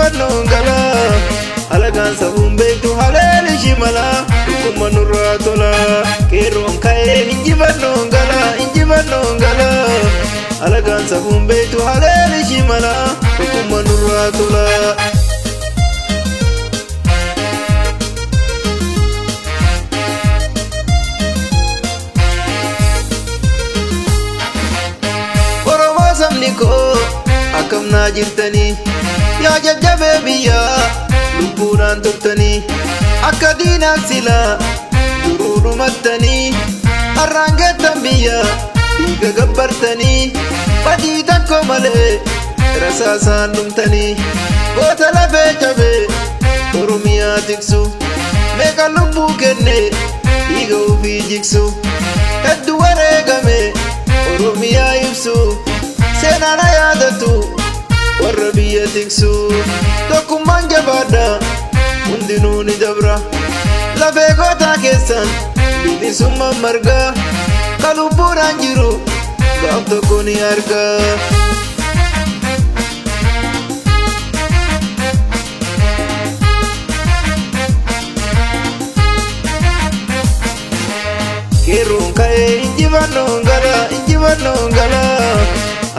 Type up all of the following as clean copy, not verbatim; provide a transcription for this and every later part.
injifannoon gala. Alagaan safuun beektu haleeli shimala tokkummaa nurraa tola. Qeerroon ka'ee injifannoon gala injifannoon gala. Alagaan safuun beektu haleeli shimala tokkummaa nurraa tola. Oromoo sabni koo akkam naa jirtanii yaa jajjabee biyyaa lubbuudhaan turtanii akka diinaan silaa duruu dhumattanii har'aan geettan biyya dhiiga gabbartanii badii tokko malee rasaasaan dhumtanii goota lafee cabee Oromiyaa tiksu meeqa lubbuu kenne dhiiga ofii jigsu hedduu wareegame Oromiyaa ibsu seenaan yaadatu warra biyya tiksu tokkummaan jabaadha hundinuu ni dabra lafee gootaa keessan bilisummaan marga ka lubbuudhaan jiru gaaf tokko ni arga. Qeerroon ka'ee injifannoon gala injifannoon gala.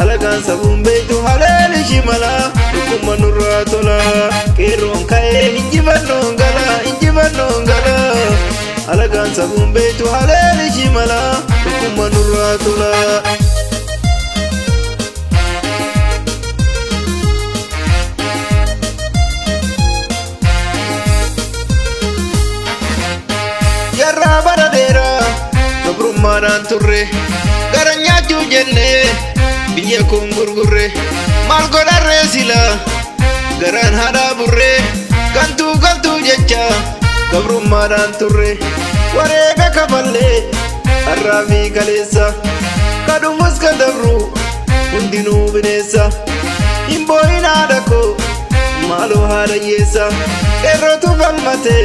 Alagaan safuun beektu haleeli shimala tokkummaa nurraa tola. Qeerroon ka'ee injifannoon gala injifannoon gala. Alagaan safuun beektu haleeli shimala tokkummaa nurraa tola. Jarraa bara dheeraa gabrummaadhaan turre gara nyaachuu jennee biyya kun gurgurre maal godharree sila garaan haadhaa burree gantuu galtuu jecha gabrummaadhaan turre wareega kafallee har'aa fi kaleessa kadhumus kan dabru hundinuu bineessa hin boo'in haadha koo maaloo haadha hiyyeessa qeerrootu falmate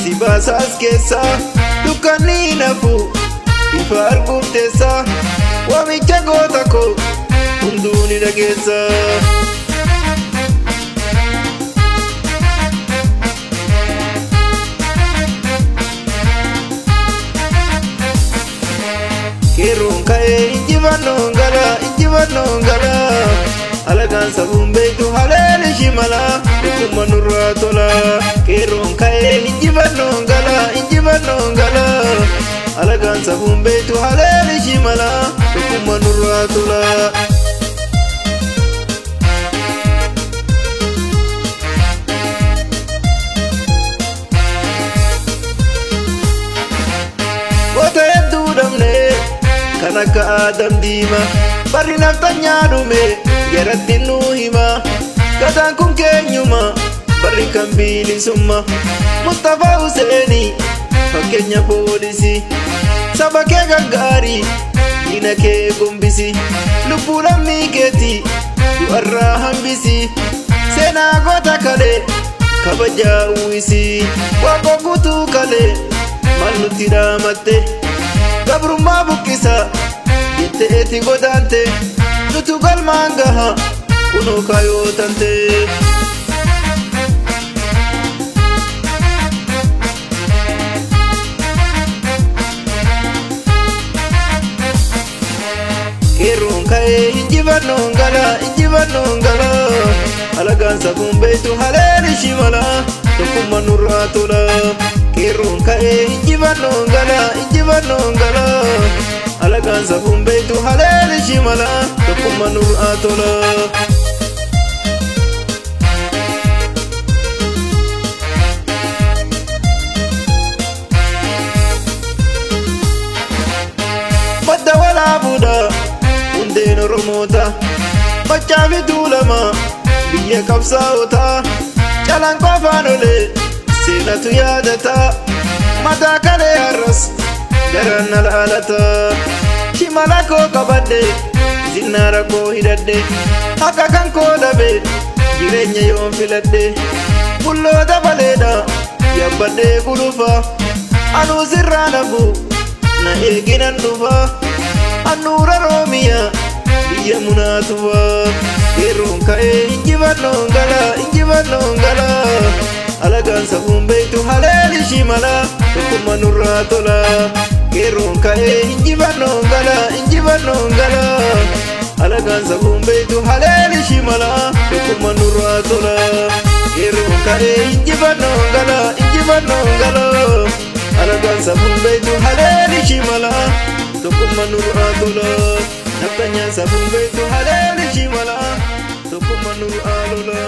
si baasaas keessa dukkanni hin hafu ifa arguuf teessa waamicha goota koo hunduu ni dhageessa. Qeerroon ka'ee injifannoon gala injifannoon gala. Alagaan safuun beektu haleeli shimala tokkummaa nurraa tola. Qeerroon ka'ee injifannoon gala injifannoon gala. Alagaan safuun beektu haleeli shimala tokkummaa nurraa tola. Goota hedduu dhabne kan akka Aadam Diimaa barri naftanyaa dhume jaratti nuu hima gataan kun keenyuma barri kan bilisumma Mustafaa Huseenii fakkeenya poolisii saba kee gargaarii diina kee gombisi lubbuu lammii keetii du'arraa hambisi seenaa goota kalee kabajaa uwwisi waaqoo guutuu kalee maal nutti dhaamatte gabrummaa buqqisa jettee eti godaante nutu galmaan gaha kunoo kaayoo tante. Qeerroon ka'ee injifannoon gala injifannoon gala. Alagaan safuun beektu haleeli shimala tokkummaa nurraa tola. Qeerroon ka'ee injifannoon gala injifannoon gala. Alagaan safuun beektu haleeli shimala tokkummaa nurraa tola. Madda walaabuudha hundeen Oromoota Maccaa fi Tuulama biyya qabsaa'ota calanqoo afaan olee seenatu yaadata mataa kalee har'as garaan na laalata shimala koo qabadhe zinnaara koo hidhadhe akka kan koo dhabe jireenya yoon filadhe bulloota baleedha yaabbadhee gulufa anuu sirraa nafu na eeginan dhufa annuura Oromiyaa biyya munaatufa. Qeerroon ka'ee injifannoon gala, injifannoon gala. Alagaan safuun beektu haleeli shimala, tokkummaa nurraa tola. Qeerroon ka'ee injifannoon gala, injifannoon gala. Alagaan safuun beektu haleeli shimala, tokkummaa nurraa tola. Qeerroon ka'ee injifannoon gala, injifannoon gala. Alagaan safuun beektu haleeli shimala, tokkummaa nurraa tola. Nafxanyaan safuun beektu haleeli shimala, tokkummaa nurraa lola.